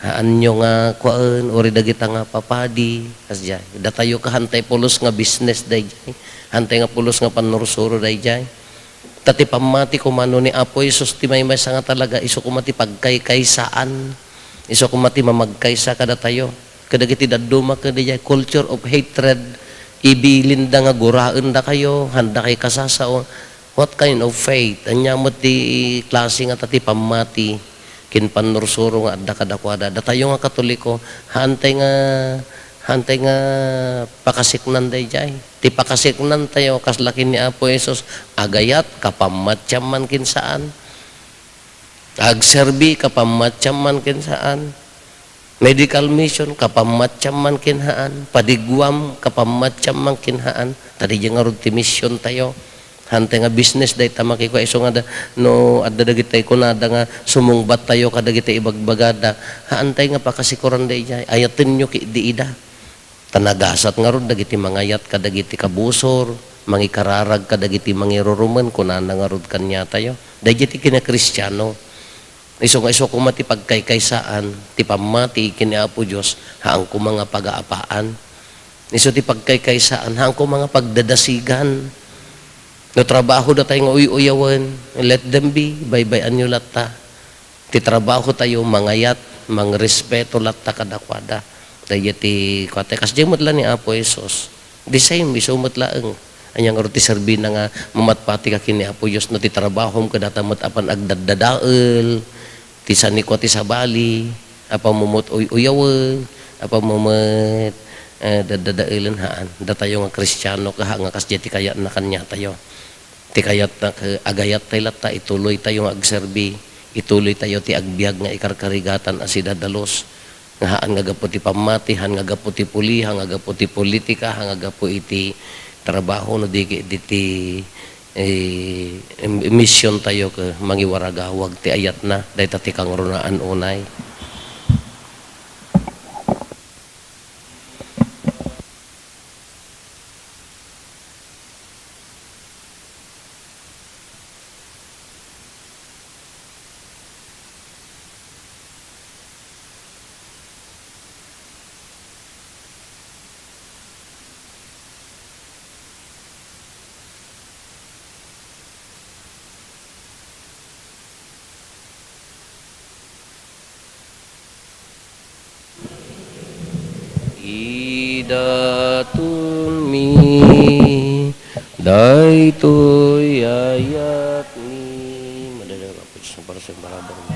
haanyo nga kuaen, uray dagita nga papadi, kasdiay. Datayo ket haantay pulos nga business daydiay. Haantay nga pulos nga pannursuro daydiay. Ta ti pammati koma no ni Apo Jesus ti maymaysa nga talaga, isu koma ti pagkaykaysaan. Isu koma ti mamagkaysa kadatayo. Kadagiti dadduma ket diay culture of hatred, ibilinda nga guraendakayo, haandakayo kasasao. What kind of faith? Ania met ti klase nga ta ti pammati ken pannursuro nga adda kadakuada? Datayo nga Katoliko, haantay nga, haantay nga pakasiknan daydiay. Ti pakasiknantayo, kasla ken ni Apo Jesus, agayat, kapammatiam man ken saan. Agserbi, kapammatiam man ken saan. Medical mission, kapammatiam man ken haan. Padiguam, kapammatiam man ken haan. Ta diay ngarud ti missiontayo. Haantay nga business dayta makikua, isu nga da, no adda dagiti kunada nga sumungbattayo kadagiti ibagbagada, haantay nga pakasikuran daydiay. Ayatenyo ketdi ida. Ta nagasat ngarud dagiti mangayat kadagiti kabusor, mangikararag kadagiti mangirurumen, kunana ngarud kaniatayo. Daydiay ti kinakristiano. Isu nga isu koma ti pagkaykaysaan, ti pammati ken ni Apo Dios, haan koma nga pagaapaan. Isu ti pagkaykaysaan, haan koma nga pagdadasigan. No trabaho datay nga uy-uyawen, let them be, baybay-anyo latta. Ti trabahotayo, mangayat, mangrespeto latta kadakuada. Daydiay ti kuatay, kasdiay met la ni Apo Jesus. The same, isu met laeng. Ania ngarud ti serbina nga mamatpatika ken ni Apo Dios no ti trabahom kadata met a panagdaddadael, ti sanikua ti sabali, apammom met uy-uyawen, apammom met, eh, daddadaelen, haan. Datayo nga Kristiano, kaha nga kasdiay ti kayatna kaniatayo. Ti kayatna ket agayattayo latta, ituloytayo nga agserbi, ituloytayo ti agbiag nga ikarkarigatan a sidadalus, nga haan nga gapu ti pammati, haan nga gapu ti puli, haan nga gapu ti politika, haan nga gapu iti trabaho, no di ket iti, eh, em-, misiontayo ket mangiwaragawag ti ayatna, dayta ti kangrunaan unay. Idatonmi daytoy ayatmi. Madadal ka po sa para sa barabara mo.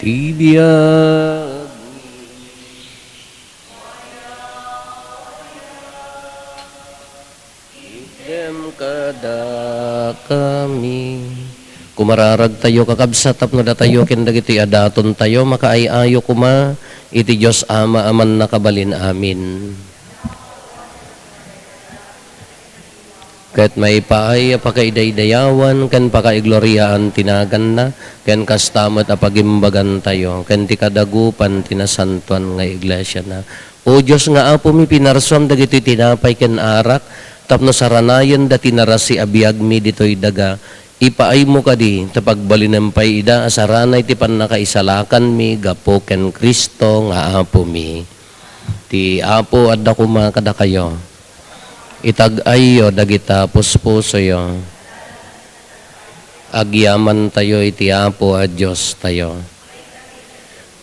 Ti biag. Itdem kadakami. Kumararagtayo, kakabsat, tapno datayo ken dagiti adatontayo makaay-ayo koma iti Dios Ama a mannakabalin amin. Ket maipaay a pakaidaydayawan ken pakaigloriaan ti naganna, ken kasta met a pagimbagantayo ken ti kadagupan ti nasantoan nga iglesiana. O Dios nga Apomi, pinarsuam dagitoy tinapay ken arak tapno saranayenda ti narasi a biagmi ditoy daga. Ipaaymo kadi ta pagbalinem pay ida a saranay ti pannakaisalakanmi gapu ken Cristo nga Apomi. Ti Apo adda koma kadakayo. Itag-ayyo dagita puspusoyo. Agyamantayo iti Apo a Diostayo.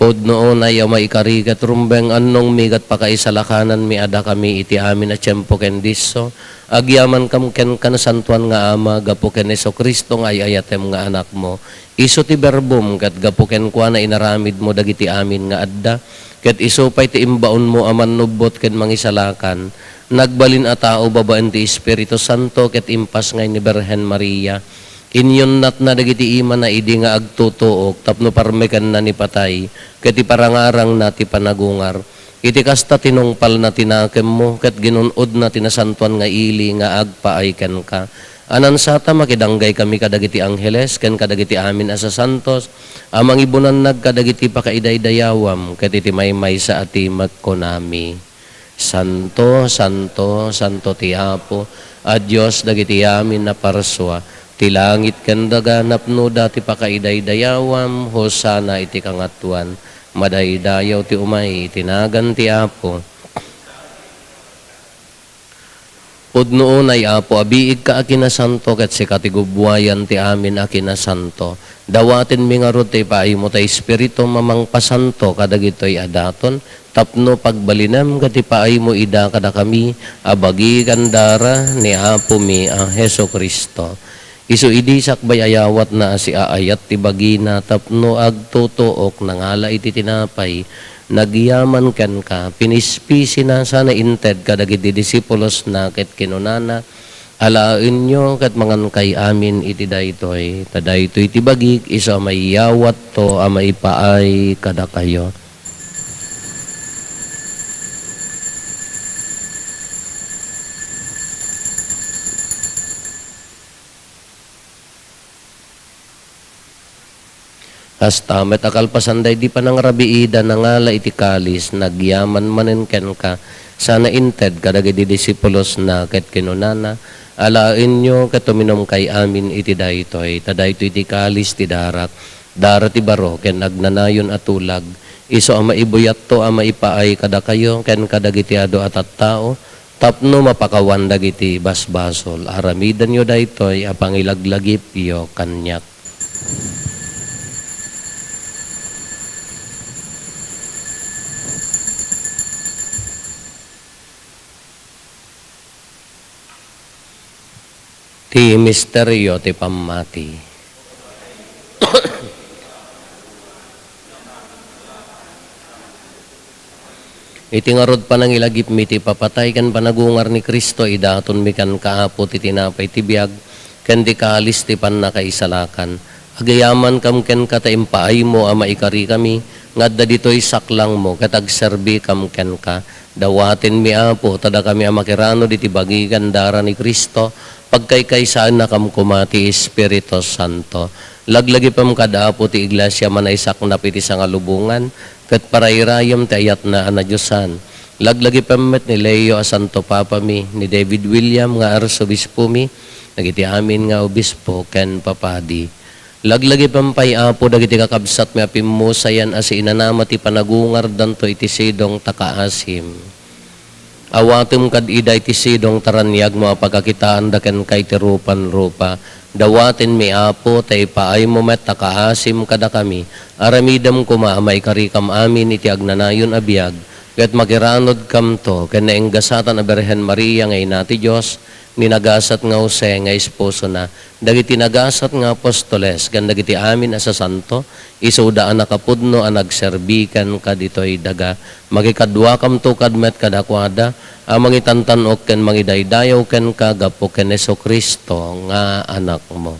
Pudno unay a maikari ket rumbeng annongmi ket pakaisalakananmi a dakami iti amin a tiempo ken disso, agyaman kam kenka, Nasantoan nga Ama, gapu ken Jesu-Cristo nga ay-ayatem nga Anakmo. Isu ti Berbom, ket gapu kenkuana inaramidmo dagiti amin nga adda, ket isu pay ti imbaonmo a mannubbot ken mangisalakan. Nagbalin a tao babaen ti Espiritu Santo ket impasngay ni Birhen Maria. Inyunnatna dagiti imana idi nga agtutuok tapno parmekenna ni patay, ket iparangarangna ti panagungar. Iti kasta, tinungpalna ti nakemmo ket ginun-odna ti nasantoan nga ili nga agpaay kenka. A nansata, makidanggay kami kadagiti angheles ken kadagiti amin a sasantos a mangibunannag kadagiti pakaidaydayawam, ket iti maymaysa a timek kunami, "Santo, santo, santo ti Apo a Dios dagiti amin a parsua. Ti langit ken daga napnoda ti pakaidaydayawam. Hosanna iti kangatoan. Madaydayaw ti umay iti nagan ti Apo." Pudno unay, Apo, a biigka a kinasanto, ket sika ti gubbuayan ti amin a kinasanto. Dawatenmi ngarud ti ipaaymo ta Espiritum a mangpasanto kadagitoy a daton, tapno pagbalinem ket ipaaymo ida kadakami a bagi ken dara ni Apomi a Jesu-Cristo. Isu idi sakbay a yawatna a siaayat ti bagina tapno agtutuok, nangala iti tinapay, nagyaman kenka, pinispisina sana inted kadagiti disipulosna ket kinunana, "Alaenyo ket mangankay amin iti daytoy, ta daytoy ti bagik isu a maiyawatto a maipaay kadakayo." Kasta met a kalpasan daydi panangrabiida, nangala iti kalis, nagyaman manen kenka, sana inted kadagiti disipulosna, ket kinunana, "Alaenyo ket uminumkay amin iti daytoy, ta daytoy ti kalis ti darak, dara ti baro ken agnanayon a tulag, isu a maibuyatto a maipaay kadakayo ken kadagiti adu a tattao, tapno mapakawan dagiti basbasol. Aramidenyo daytoy a pangilaglagipyo kaniak." Ti misterio ti pammati. Iti ngarud, panangilagipmi ti ipapatay ken panagungar ni Cristo, idatonmi kenka, Apo, ti tinapay ti biag ken ti kalis ti pannakaisalakan. Agayamankam kenka ta impaaymo a maikarikami nga adda ditoy saklangmo ket agserbikam kenka. Dawatenmi, Apo, ta dakami a makiranod iti bagi ken dara ni Cristo, pagkaykaysaennakam koma ti Espiritu Santo. Laglagipem kad, Apo, ti Iglesia a manaisaknap iti sangalubongan, ket parairayem ti ayatna a nadiosan. Laglagipem met ni Leo a Santo Papami, ni David William nga Arsobispomi, dagiti amin nga obispo ken papadi. Laglagipem pay, Apo, dagiti kakabsatmi a pimmusayan a siinanama ti panagungardanto iti sidong ta kaasim. Awatem kad ida iti sidong ta raniagmo a pagkakitaanda kenka iti rupan-rupa. Dawatenmi, Apo, ta ipaaymo met ta kaasim kadakami. Aramidem koma a maikarikam amin iti agnanayon a biag, ket makiranodkamto ken naenggasatan a Birhen Maria nga Ina ti Dios, ni nagasat nga Jose nga esposona, dagiti nagasat nga apostoles, ken dagiti amin a sasanto, isuda a nakapudno a nagserbi kenka ditoy daga. Makikaduakamto kad met kadakuada a mangitantan-ok ken mangidaydayaw kenka gapu ken Jesu-Cristo nga Anakmo.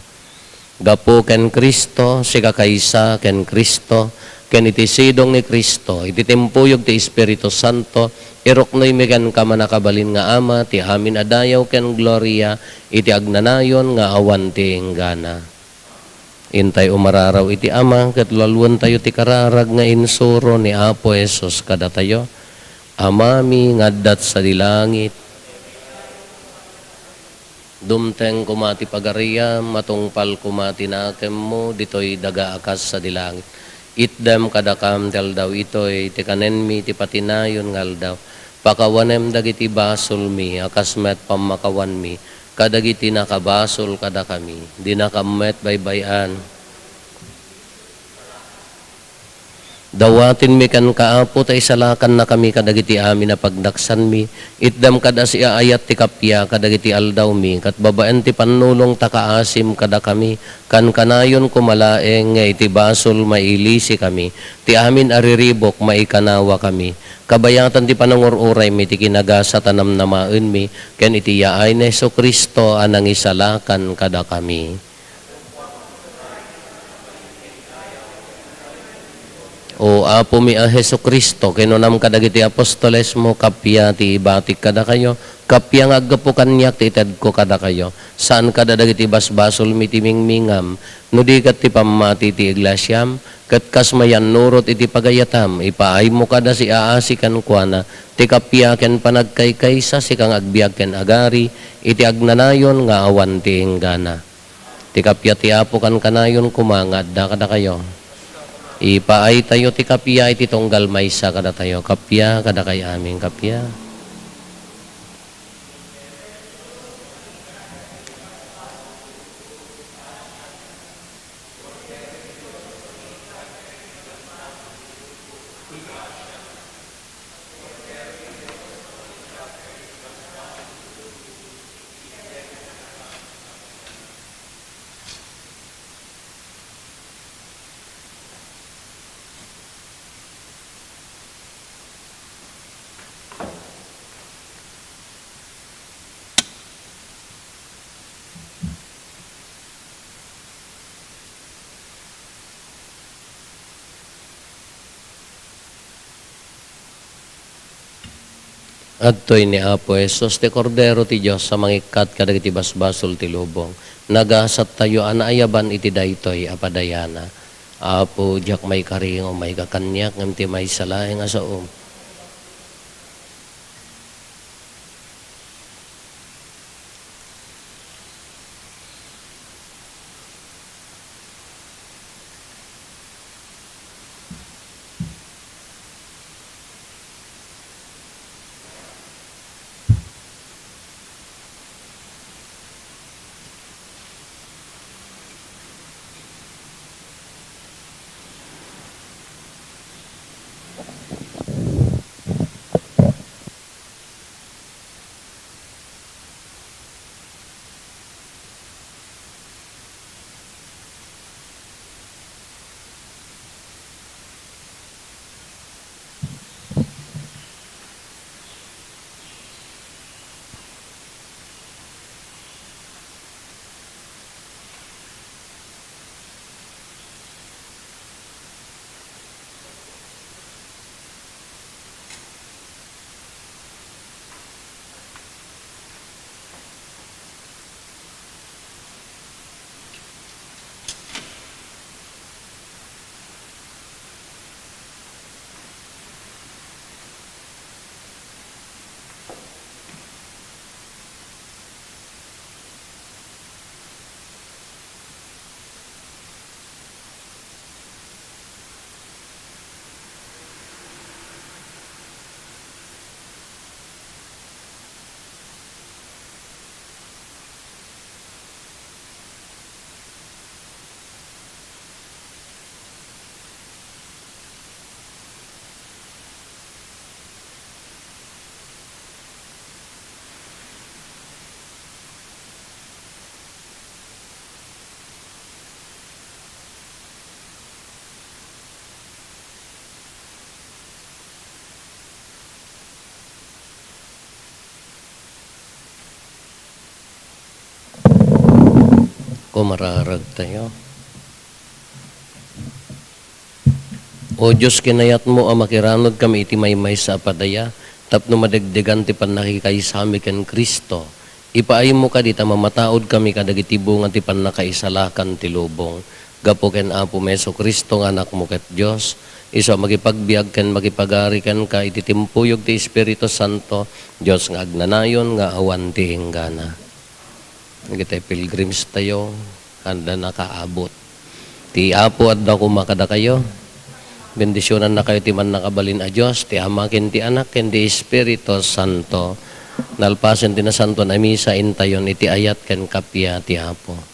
Gapu ken Cristo, sikakaysa ken Cristo, ken iti sidong ni Cristo, iti timpuyog ti Espiritu Santo, iruknoymi kenka, mannakabalin nga Ama, ti amin a dayaw ken gloria iti agnanayon nga awan ti inggana. Intay umararaw iti Ama, ket lualuentayo ti kararag nga insuro ni Apo Jesus kadatayo, Amami nga adda sadi langit, dumteng koma ti pagariam, matungpal koma ti nakemmo, ditoy daga a kas sadi langit. Itdem kadakam ti aldaw itoy, ti kanenmi ti patinayon nga aldaw. Pakawanem dagiti basolmi, a kas met pammakawanmi kadagiti nakabasol kadakami. Dinakam met baybay-an. Dawatenmi kenka, Apo, ta isalakannakami kadagiti amin a pagdaksanmi. Itdem kad a siaayat ti kappia kadagiti aldawmi, ket babaen ti pannulong ta kaasim kadakami. Kankanayon koma laeng nga iti basol mailisikami, ti amin a riribuk maikanawakami. Kabayatan ti panangur-uraymi ti kinagasat a namnamaenmi, ken iti yaay ni Jesu-Cristo a nangisalakan kadakami. O Apomi a Jesu-Cristo, kinunam kadagiti apostolesmo, "Kappia ti ibatik kadakayo, kappia nga aggapu kaniak ti itedko kadakayo." Saan kada dagiti basbasolmi ti mingmingam, no di ket ti pammati ti iglesiam, ket kas mayannurot iti pagayatam, ipaaymo kada siaasi kenkuana ti kappia ken panagkaykaysa, sika nga agbiag ken agari iti agnanayon nga awan ti inggana. Ti kappia ti Apo kankanayon koma nga adda kadakayo. Ipaaytayo ti kappia iti tunggal maysa kadatayo. Kappia kadakay amin, kappia. Adtoy ni Apo Jesus, ti Kordero ti Dios a mangikkat kadagiti basbasol ti lubong. Nagasattayo a naayaban iti daytoy a padayana. Apo, diak maikari nga umayka kaniak ngem ti maysa laeng a saom. Kumararag tayo. O Dios, kinayatmo a makiranudkami iti maymaysa a padaya tapno madegdegan ti pannakikaysami ken Cristo. Ipaaymo kadi ta mamataudkami kadagiti bunga ti pannakaisalakan ti lubong. Gapu ken Apomi Jesu-Cristo nga Anakmo ket Dios, isu a makipagbiag ken makipagari kenka iti timpuyog ti Espiritu Santo, Dios nga agnanayon nga awan ti inggana. Dagiti pilgrims tayo, adda nakaabot. Ti Apo adda koma kadakayo. Bendisionannakayo ti Mannakabalin a Dios, ti Ama, ken ti Anak, ken ti Espiritu Santo. Nalpasen ti Nasantoan a Misa, intayon iti ayat ken kappia ti Apo.